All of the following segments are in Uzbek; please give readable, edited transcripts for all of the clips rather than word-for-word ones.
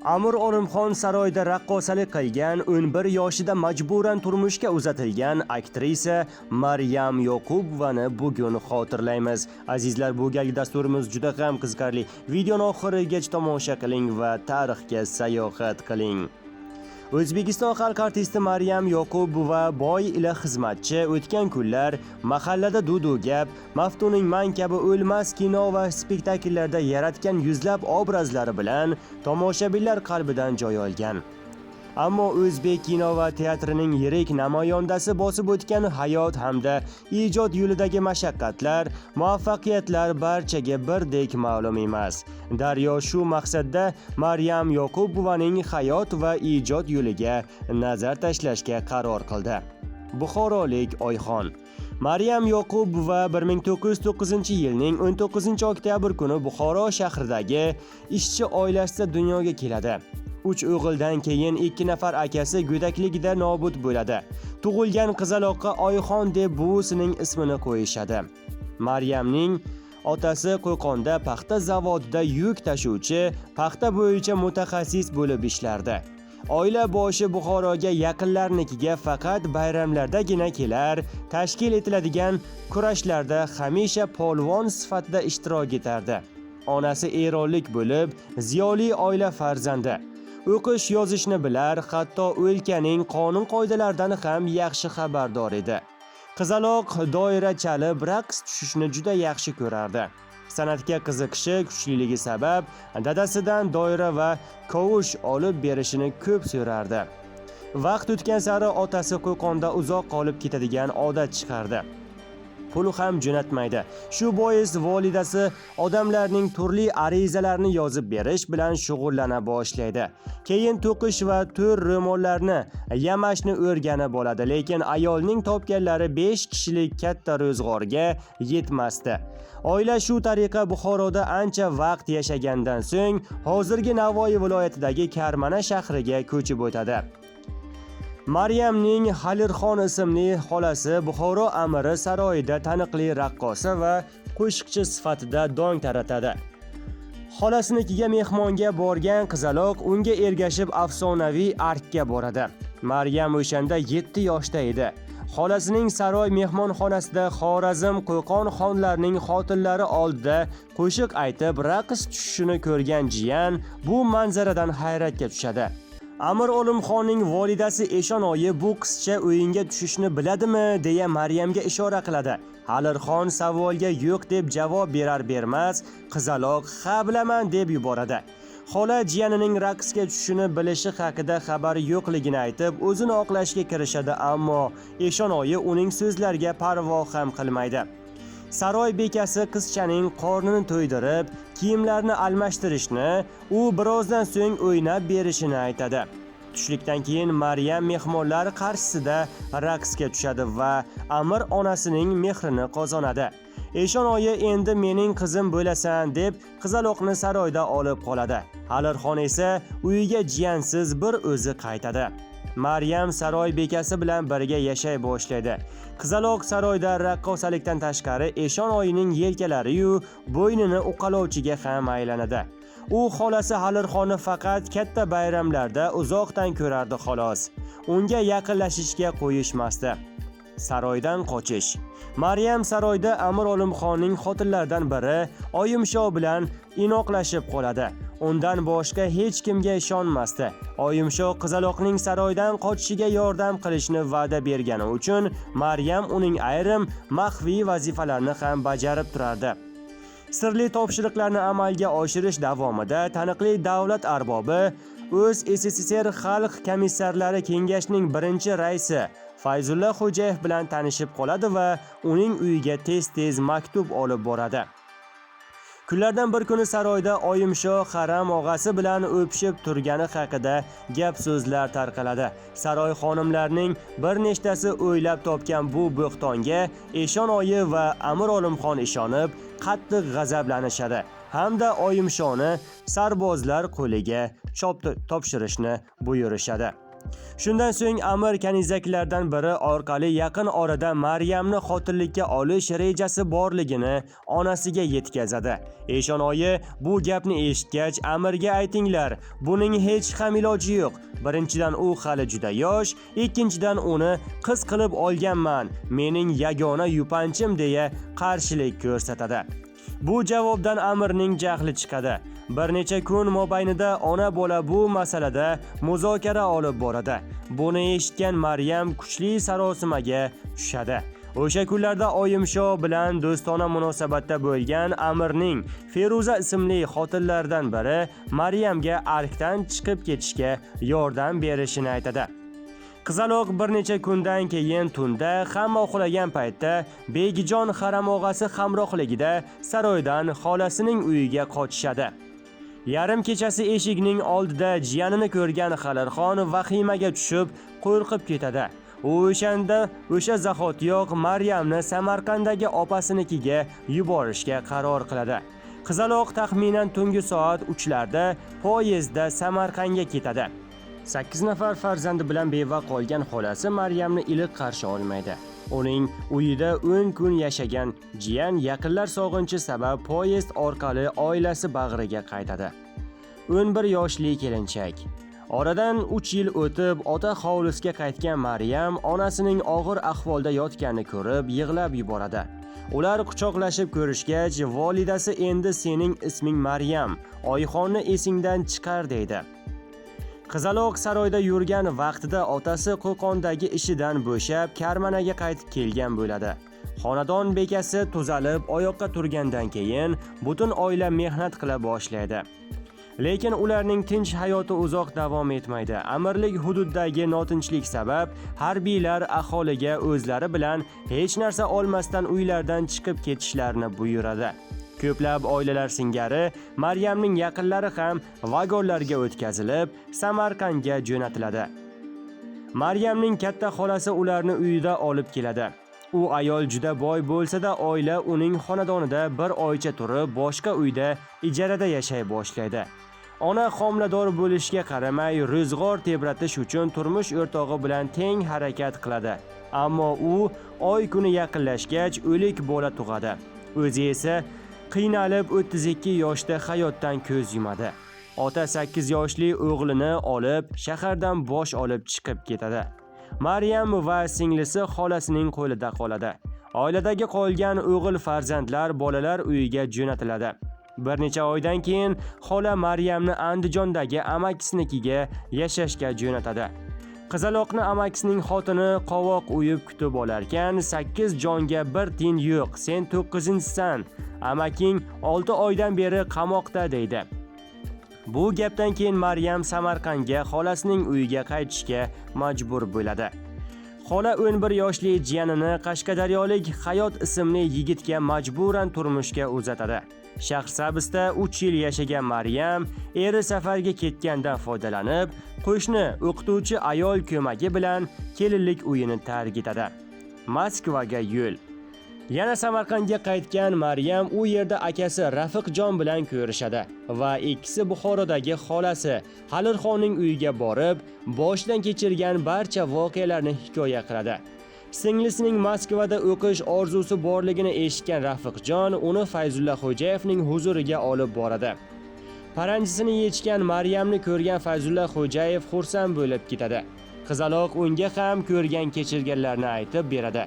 Amir Olimxon saroyida raqqosalik qilgan, 11 yoshida majburan turmushga uzatilgan aktrisa Maryam Yoqubovani bugun xotirlaymiz. Azizlar, bu galgi dasturimiz juda ham qiziqarli. Videoni oxirigacha tomosha qiling va tarixga sayohat qiling. O'zbekiston xalq artisti Maryam Yoqubova boy ila xizmatchi, o'tgan kunlar, mahallada dudu gap, Maftuning man kabi o'lmas kino va spektakllarda yaratgan yuzlab obrazlari bilan tomoshabinlar qalbidan joy olgan. Ammo o'zbek kino va teatrining yirik namoyandasi bosib o'tgan hayot hamda ijod yo'lidagi mashaqqatlar, muvaffaqiyatlar barchaga birdek ma'lum emas. Daryo shu maqsadda Maryam Yoqubovaning hayot va ijod yo'liga nazar tashlashga qaror qildi. Buxorolik Oyxon. Maryam Yoqubova 1909-yilning 19-oktyabr kuni Buxoro shahridagi ishchi oilasida dunyoga keladi. 3 o'g'ildan keyin 2 nafar akasi go'dakligida nobud bo'ladi. Tug'ilgan qizaloqqa Oyxon deb buvisining ismini qo'yishadi. Maryamning otasi Qo'qonda paxta zavodida yuk tashuvchi, paxta bo'yicha mutaxassis bo'lib ishlardi. Oila boshi Buxoroga yaqinlarnikiga faqat bayramlardagina kelar, tashkil etiladigan kurashlarda hamisha polvon sifatida ishtirok etardi. Onasi eronlik bo'lib, ziyoli oila farzandi. O'qish yozishni bilar, hatto o'lkaning qonun qoidalaridan ham yaxshi xabardor edi. Qizaloq doira chalib raqs tushishni juda yaxshi ko'rardi. San'atga qiziqishi kuchliligi sabab dadasidan doira va kovush olib berishini ko'p so'rardi. Vaqt o'tgan sari otasi Qo'qonda uzoq qolib ketadigan odat chiqardi. Pul ham jo'natmaydi. Shu bois volidasi odamlarning turli arizalarini yozib berish bilan shug'ullana boshlaydi. Keyin to'qish va to'r ro'mollarni yamashni o'rganib oladi, lekin ayolning topganlari 5 kishilik katta ro'zg'orga yetmasdi. Oila shu tariqa Buxoroda ancha vaqt yashagandan so'ng hozirgi Navoiy viloyatidagi Karmana shahriga ko'chib o'tadi. Maryamning Halirxon ismli xolasi Buxoro amiri saroyida taniqli raqqosa va qo'shiqchi sifatida dong taratadi. Xolasinikiga mehmonga borgan qizaloq unga ergashib afsonaviy arkka boradi. Maryam o'shanda 7 yoshda edi. Xolasining saroy mehmonxonasida Xorazm Qo'qon xonlarining xotinlari oldida qo'shiq aytib raqs tushishini ko'rgan jiyan bu manzaradan hayratga tushadi. Amir Olimxonning volidasi Eshon oyi bu qizcha o'yinga tushishni biladimi deya Maryamga ishora qiladi. Halirxon savolga yo'q deb javob berar bermas, qizaloq ha bilaman deb yuboradi. Xola jiyanining raqsga tushishini bilishi haqida xabari yo'qligini aytib, o'zini oqlashga kirishadi, ammo Eshon oyi uning so'zlariga parvo ham qilmaydi. Saroy bekasi qizchaning qornini to'ydirib, kiyimlarini almashtirishni, u birozdan so'ng o'ynab berishini aytadi. Tushlikdan keyin Maryam mehmonlar qarshisida raqsga tushadi va amir onasining mehrini qozonadi. Eshon oyi endi mening qizim bo'lasan deb qizaloqni saroyda olib qoladi. Halirxon esa uyiga jiyansiz bir o'zi qaytadi. Maryam saroy bekasi bilan birga yashay boshlaydi. Qizaloq saroyda raqqosalikdan tashqari Eshon oyining yelkalari-yu bo'ynini uqalovchiga ham aylanadi. U xolasi Halirxonni faqat katta bayramlarda uzoqdan ko'rardi xolos. Unga yaqinlashishga qo'yishmasdi. Saroydan qochish. Maryam saroyda Amir Olimxonning xotinlaridan biri Oyimsho bilan inoqlashib qoladi. Undan boshqa hech kimga ishonmasdi. Oyimsho qizaloqning saroydan qochishiga yordam qilishni va'da bergani uchun Maryam uning ayrim maxfiy vazifalarini ham bajarib turardi. Sirli topshiriqlarni amalga oshirish davomida taniqli davlat arbobi o'z SSSR Xalq komissarlari kengashining birinchi raisi Fayzulla Xo'jayev bilan tanishib qoladi va uning uyiga tez-tez maktub olib boradi. Kunlardan bir kuni saroyda Oyimsho haram og'asi bilan o'pishib turgani haqida gap so'zlar tarqaladi. Saroy xonimlarining bir nechtasi o'ylab topgan bu bo'xtonga Eshon oyi va Amir Olimxon ishonib, qattiq g'azablanishadi hamda Oyimshoni sarbozlar qo'liga topshirishni buyurishadi. Shundan so'ng amir kanizaklardan biri orqali yaqin orada Maryamni xotinlikka olish rejasi borligini onasiga yetkazadi. Eshonoyi bu gapni eshitgach, amirga aytinglar, buning hech ham iloji yo'q. Birinchidan u hali juda yosh, ikkinchidan uni qiz qilib olganman, mening yagona yupanchim deya qarshilik ko'rsatadi. Bu javobdan amirning jahli chiqadi. Bir necha kun mobaynida ona bola bu masalada muzokara olib boradi. Buni eshitgan Maryam kuchli sarosimaga tushadi. O'sha kunlarda Oyimsho bilan do'stona munosabatda bo'lgan amirning Feruza ismli xotinlaridan biri Maryamga arkdan chiqib ketishga yordam berishini aytadi. Qizaloq bir necha kundan keyin tunda hamma uxlagan paytda Begijon haramog'asi hamrohligida saroydan xolasining uyiga qochishadi. Yarim kechasi eshikning oldida jiyanini ko'rgan Xalirxon vahimaga tushib, qo'rqib ketadi. U o'sha zahotiyoq Maryamni Samarqanddagi opasinikiga yuborishga qaror qiladi. Qizaloq taxminan tungi soat 3larda poyezdda Samarqandga ketadi. 8 nafar farzandi bilan beva qolgan xolasi Maryamni iliq qarshi olmaydi. Uning uyida 10 kun yashagan jiyan yaqinlar sog'inchi sabab poyezd orqali oilasi bag'riga qaytadi. 11 yoshli kelinchak. Oradan 3 yil o'tib, ota hovlisiga qaytgan Maryam onasining og'ir ahvolda yotganini ko'rib yig'lab yuboradi. Ular quchoqlashib ko'rishgach, volidasi endi sening isming Maryam, Oyxonni esingdan chiqar deydi. Qizaloq saroyda yurgan vaqtida otasi Qo'qondagi ishidan bo'shab, Karmanaga qaytib kelgan bo'ladi. Xonadon bekasi tuzalib oyoqqa turgandan keyin butun oila mehnat qila boshlaydi. Lekin ularning tinch hayoti uzoq davom etmaydi. Amirlik hududdagi notinchlik sabab harbiylar aholiga o'zlari bilan hech narsa olmasdan uylardan chiqib ketishlarini buyuradi. Ko'plab oilalar singari Maryamning yaqinlari ham vagonlarga o'tkazilib, Samarqandga jo'natiladi. Maryamning katta xolasi ularni uyida olib keladi. U ayol juda boy bo'lsa-da, oila uning xonadonida bir oycha turib, boshqa uyda ijarada yashay boshlaydi. Ona homilador bo'lishiga qaramay, ro'zg'or tebratish uchun turmush o'rtog'i bilan teng harakat qiladi. Ammo u oy kuni yaqinlashgach o'lik bola tug'adi. O'zi esa qiynalib 32 yoshda hayotdan ko'z yumadi. Ota 8 yoshli o'g'lini olib, shahardan bosh olib chiqib ketadi. Maryam va singlisi xolasining qo'lida qoladi. Oiladagi qolgan o'g'il farzandlar bolalar uyiga jo'natiladi. Bir necha oydan keyin xola Maryamni Andijondagi amakisinikiga yashashga jo'natadi. Qizaloqni amakisining xotini qovoq uyib kutib olarkan, 8 jonga bir tiyin yo'q, sen 9-inchisan. Amaking 6 oydan beri qamoqda deydi. Bu gapdan keyin Maryam Samarqandga xolasining uyiga qaytishga majbur bo'ladi. Xola 11 yoshli jiyanini Qashqadaryolik Hayot ismli yigitga majburan turmushga uzatadi. Shahrisabzda 3 yil yashagan Maryam eri safarga ketgandan foydalanib, qo'shni o'qituvchi ayol ko'magi bilan kelinlik uyini tark etadi. Moskvaga yo'l. Yana Samarqandga qaytgan Maryam u yerda akasi Rafiqjon bilan ko'rishadi va ikkisi Buxorodagi xolasi Halilxonning uyiga borib, boshidan kechirgan barcha voqealarni hikoya qiladi. Singlisining Moskvada o'qish orzusi borligini eshitgan Rafiqjon uni Fayzulla Xo'jayevning huzuriga olib boradi. Paranjisini yechgan Maryamni ko'rgan Fayzulla Xo'jayev xursand bo'lib ketadi. Qizaloq unga ham ko'rgan kechirganlarini aytib beradi.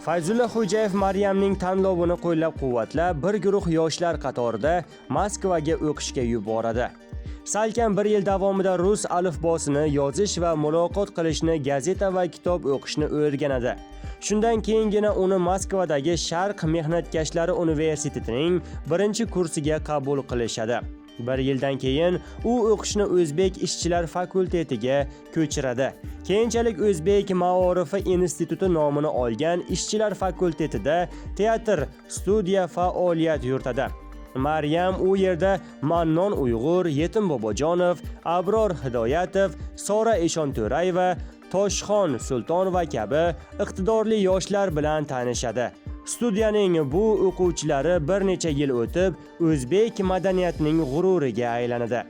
Fayzulla Xo'jayev Maryamning tanlovini qo'llab-quvvatlab, bir guruh yoshlar qatorida Moskvaga o'qishga yuboradi. Salkam bir yil davomida rus alifbosini yozish va muloqot qilishni, gazeta va kitob o'qishni o'rganadi. Shundan keyingina uni Moskvadagi Sharq mehnatkashlari universitetining 1-kursiga qabul qilishadi. Bir yildan keyin u o'qishni O'zbek ishchilar fakultetiga ko'chiradi. Keyinchalik O'zbek maorifi instituti nomini olgan ishchilar fakultetida teatr studiya faoliyat yuritadi. Maryam u yerda Mannon Uyg'ur, Yetim Bobojonov, Abror Hidoyatov, Sora Eshonto'rayeva, Toshxon Sultonova kabi iqtidorli yoshlar bilan tanishadi. Studiyaning bu o'quvchilari bir necha yil o'tib, o'zbek madaniyatining g'ururiga aylanadi.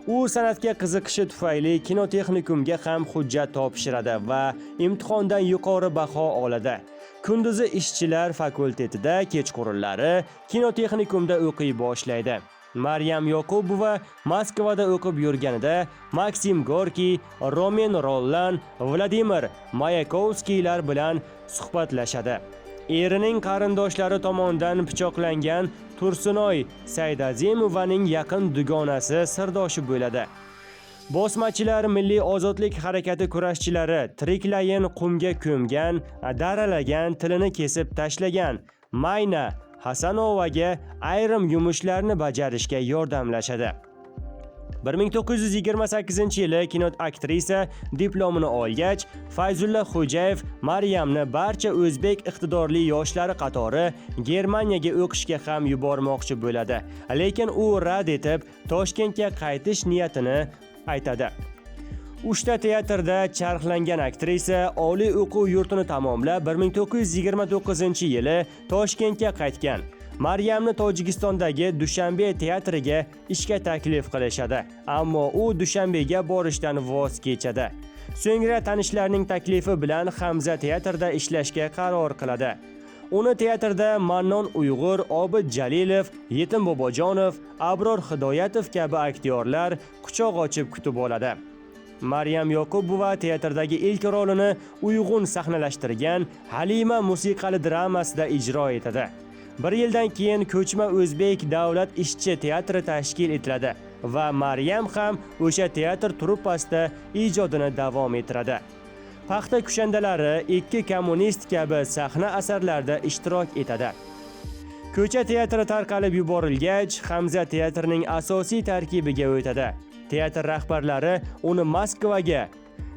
U san'atga qiziqishi tufayli kinotexnikumga ham hujjat topshiradi va imtihondan yuqori baho oladi. Kunduzi ishchilar fakultetida, kechqurunlari kinotexnikumda o'qiy boshlaydi. Maryam Yoqubova Moskvada o'qib yurganida Maksim Gorkiy, Romen Rollan, Vladimir Mayakovskiylar bilan suhbatlashadi. Erining qarindoshlari tomonidan pichoqlangan Tursunoy Saidazimovaning yaqin dugonasi, sirdoshi bo'ladi. Bosmachilar milliy ozodlik harakati kurashchilari tiriklayin qumga ko'mgan, daralagan, tilini kesib tashlagan Mayna Hasanovaga ayrim yumushlarni bajarishga yordamlashadi. 1928-yili kino aktrisa diplomini olgach, Fayzulla Xo'jayev Maryamni barcha o'zbek iqtidorli yoshlari qatori Germaniyaga o'qishga ham yubormoqchi bo'ladi. Lekin u rad etib, Toshkentga qaytish niyatini aytadi. Uchta teatrda charxlangan aktrisa oliy o'quv yurtini tamomlab 1929-yili Toshkentga qaytgan. Maryamni Tojikistondagi Dushanbe teatriga ishga taklif qilishadi, ammo u Dushanbega borishdan voz kechadi. So'ngra tanishlarining taklifi bilan Hamza teatrida ishlashga qaror qiladi. Uni teatrda Mannon Uyg'ur, Obid Jalilov, Yetim Bobojonov, Abror Hidoyatov kabi aktyorlar quchoq ochib kutib oladi. Maryam Yoqubova teatrdagi ilk rolini Uyg'un sahnalashtirgan Halima musiqali dramasida ijro etadi. Bir yildan keyin ko'chma O'zbek davlat ishchi teatri tashkil etiladi va Maryam ham o'sha teatr truppasida ijodini davom ettiradi. Paxta kushandalari, Ikki kommunist kabi sahna asarlarida ishtirok etadi. Ko'cha teatri tarqalib yuborilgach, Hamza teatrining asosiy tarkibiga o'tadi. Teatr rahbarlari uni Moskvaga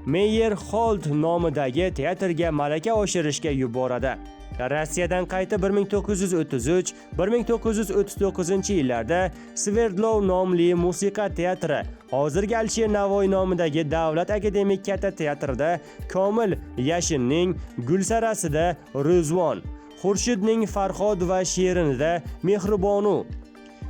Meyerhold nomidagi teatrga malaka oshirishga yuboradi. Rossiyadan qaytib 1933-1939 yillarda Sverdlov nomli musiqa teatri, hozirgi Alisher Navoiy nomidagi Davlat akademik katta teatrida Komil Yashinning Gulsarasida Ro'zvon, Xurshidning Farhod va Shirinida Mehribonu,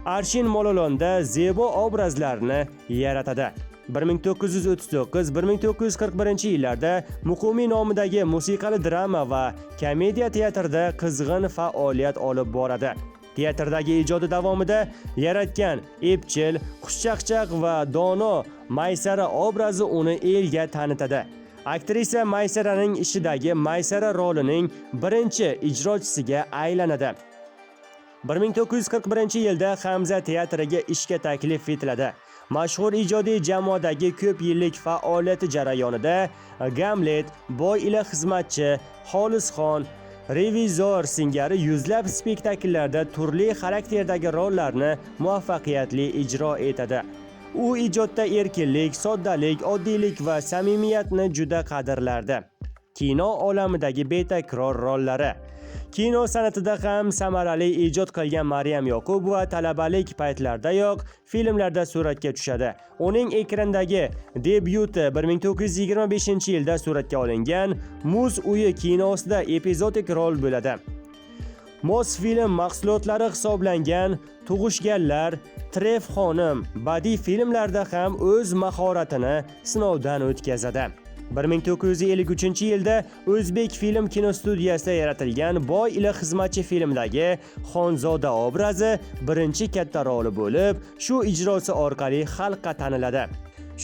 Arshin Mololonda Zebo obrazlarini yaratadi. 1939-1941 yillarda Muqimiy nomidagi musiqali drama va komediya teatrida qizg'in faoliyat olib boradi. Teatrdagi ijodi davomida yaratgan epchil, xushchaqchaq va dono Maysara obrazi uni elga tanitadi. Aktrisa Maysaraning ishidagi Maysara rolining birinchi ijrochisiga aylanadi. 1941-yilda Hamza teatriga ishga taklif etiladi. Mashhur ijodiy jamoadagi ko'p yillik faoliyati jarayonida Gamlet, Boy ila xizmatchi, Xolisxon, Revizor singari yuzlab spektakllarda turli xarakterdagi rollarni muvaffaqiyatli ijro etadi. U ijodda erkinlik, soddalik, oddiylik va samimiyatni juda qadrlardi. Kino olamidagi betakror rollari. Kino san'atida ham samarali ijod qilgan Maryam Yoqubova talabalik paytlaridayoq filmlarda suratga tushadi. Uning ekrandagi debyuti 1925-yilda suratga olingan Muz uyi kinosida epizodik rol bo'ladi. Mosfilm mahsulotlari hisoblangan Tug'ishganlar, Tref xonim badiiy filmlarda ham o'z mahoratini sinovdan o'tkazadi. 1953-yilda O'zbek film kinostudiyasida yaratilgan Boy ila xizmatchi filmidagi Xonzoda obrazi birinchi katta roli bo'lib, shu ijrosi orqali xalqqa taniladi.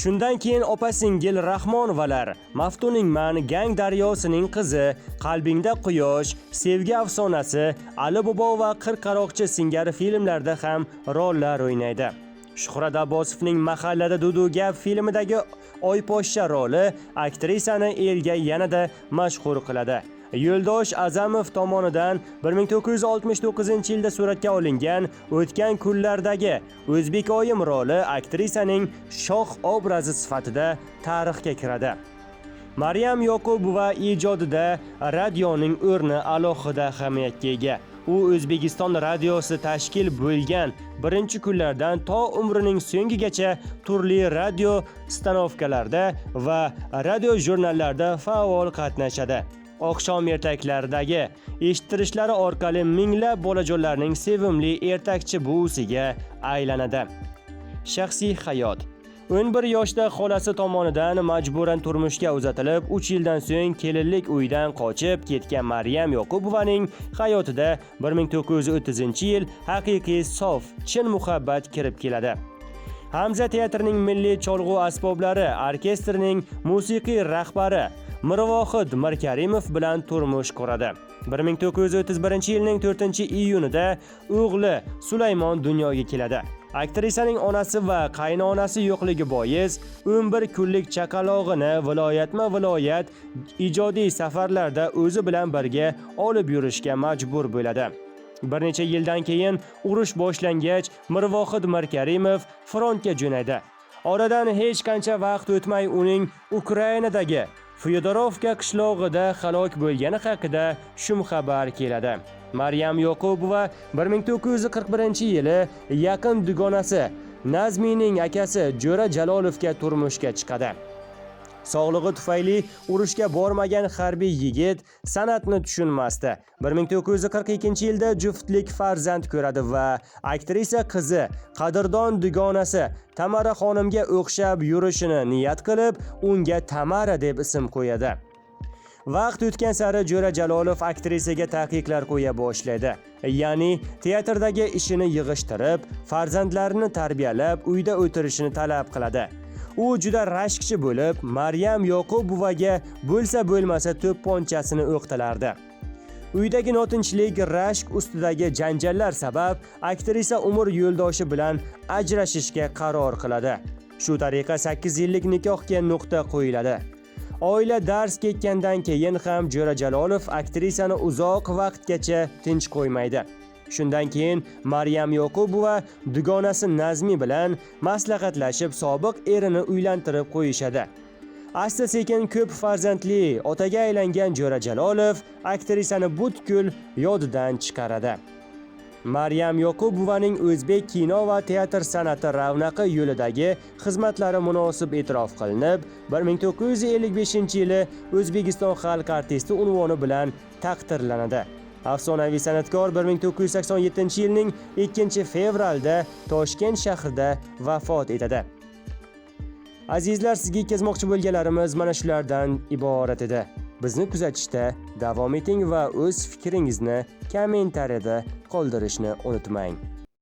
Shundan keyin opa-singil Rahmonovalar, Maftuningman, Gang daryosining qizi, Qalbingda quyosh, Sevgi afsonasi, Ali bobo va Qirq qaroqchi singari filmlarda ham rollar o'ynaydi. Shuhrat Abbosovning Mahallada dudu gap filmidagi Oyposhsha roli aktrisani elga yanada mashhur qiladi. Yo'ldosh Azamov tomonidan 1969-yilda suratga olingan O'tgan kunlardagi O'zbek oyim roli aktrisaning shoh obrazi sifatida tarixga kiradi. Maryam Yoqubova ijodida radioning o'rni alohida ahamiyatga ega. U O'zbekiston radiosi tashkil bo'lgan birinchi kunlardan to umrining so'ngigacha turli radio stanovkalarda va radio jurnallarda faol qatnashadi. Oqshom ertaklaridagi eshittirishlari orqali minglab bolajonlarning sevimli ertakchi buvisiga aylanadi. Shaxsiy hayot. 11 yoshda xolasi tomonidan majburan turmushga uzatilib, 3 yildan so'ng kelinlik uyidan qochib ketgan Maryam Yoqubovaning hayotida 1930-yil haqiqiy sof, chin muhabbat kirib keladi. Hamza teatrining milliy cholg'u asboblari orkestrining musiqiy rahbari Mirvohid Mirkarimov bilan turmush quradi. 1931-yilning 4-iyunida o'g'li Sulaymon dunyoga keladi. Aktrisaning onasi va qaynonasi yo'qligi bois 11 kunlik chaqalog'ini viloyatma-viloyat ijodiy safarlarda o'zi bilan birga olib yurishga majbur bo'ladi. Bir necha yildan keyin urush boshlangach, Mirvohid Mirkarimov frontga jo'naydi. Oradan hech qancha vaqt o'tmay uning Ukrainadagi Fyodorovka qishlog'ida halok bo'lgani haqida shum xabar keladi. Maryam Yoqubova 1941-yili yaqin dugonasi Nazmiyning akasi Jo'ra Jalolovga turmushga chiqadi. Sog'lig'i tufayli urushga bormagan harbiy yigit san'atni tushunmasdi. 1942-yilda juftlik farzand ko'radi va aktrisa qizi qadrdon dugonasi Tamara xonimga o'xshab yurishini niyat qilib, unga Tamara deb ism qo'yadi. Vaqt o'tgan sari Jo'ra Jalolov aktrisaga taqiqlar qo'ya boshlaydi. Ya'ni teatrdagi ishini yig'ishtirib, farzandlarini tarbiyalab, uyda o'tirishini talab qiladi. U juda rashkchi bo'lib, Maryam Yoqubovaga bo'lsa bo'lmasa to'pponchasini o'qtalardi. Uydagi notinchlik, rashk ustidagi janjallar sabab aktrisa umr yo'ldoshi bilan ajrashishga qaror qiladi. Shu tariqa 8 yillik nikohga nuqta qo'yiladi. Oila dars ketgandan keyin ham Jo'ra Jalolov aktrisani uzoq vaqtgacha tinch qo'ymaydi. Shundan keyin Maryam Yoqubova dugonasi Nazmi bilan maslahatlashib sobiq erini uylantirib qo'yishadi. Asta-sekin ko'p farzandli otaga aylangan Jo'ra Jalolov aktrisani butkul yodidan chiqaradi. Maryam Yoqubovaning o'zbek kino va teatr san'ati ravnaqi yo'lidagi xizmatlari munosib e'tirof qilinib, 1955-yili O'zbekiston xalq artisti unvoni bilan taqdirlanadi. Afsonaviy san'atkor 1987-yilning 2-fevralda Toshkent shahrida vafot etadi. Azizlar, sizga yetkazmoqchi bo'lganlarimiz mana shulardan iborat edi. Bizni kuzatishda davom eting va o'z fikringizni kommentariyada qoldirishni unutmang.